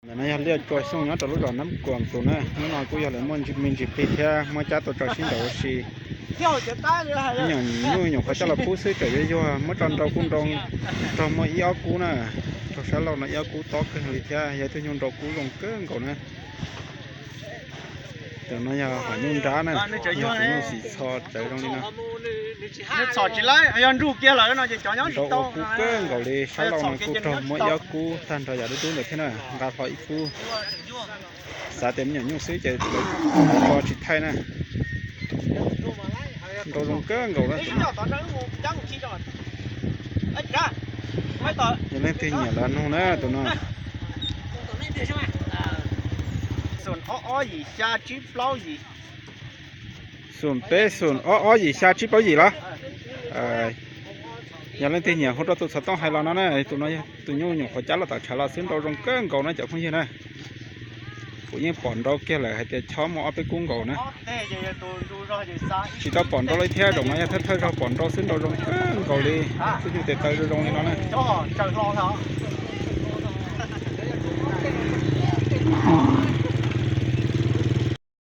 Ntawm no yog liaj tsua xyooj nyob rau lub zos Nab Kuam tus na, hnub no kuj yog lawv muaj me ntsis plig thiab muab cab tuaj tso sib nraus ua si. Nyuam nyuj nyuam qhuav coj los pub xwb, tseem yuag yuag muab tso nrau kuj nrau, raug muaj ib ob kub na, raug sab laug no ib ob kub tob kawg li thiab, yog ib tug nyuj nrau kub zoo kawg nkaus na. Tus no yog hom nyuj nrab na, yog tus nyuj xim txho tsawv zoo li no. Nrau ua kub kawg nkaus li, sab laug no kuj raug muab ib ob kub tag nrho yam dub dub ntawd thiab na, nqa hlo ib kub. Xav tias me nyuam nyuj xwb ces tso tsis thaij na. Nrau zoo kawg nkaus na. Yog leej twg nyiam los nug na tus no. Xoom ob ob yim xya tsib plaub yim. Xoom peb xoom ob ob yim xya tsib plaub yim los. Yog leej twg nyiam hu rau tus xov tooj hais los no na, tus no yog tus nyuj nyuam qhuav cab los tom tshav los xwb, nrau zoo kawg nkaus na cov phooj ywg na. Kuv yeej pom nrau kiag lawm hais tias chob muaj ob peb kub nkaus na. Tsis tau pom nrau li thiab, zaum no yog thawj thawj zaug pom nrau xwb, nrau zoo kawg nkaus li. Txoj nyuj tes taw zoo zoo li no na.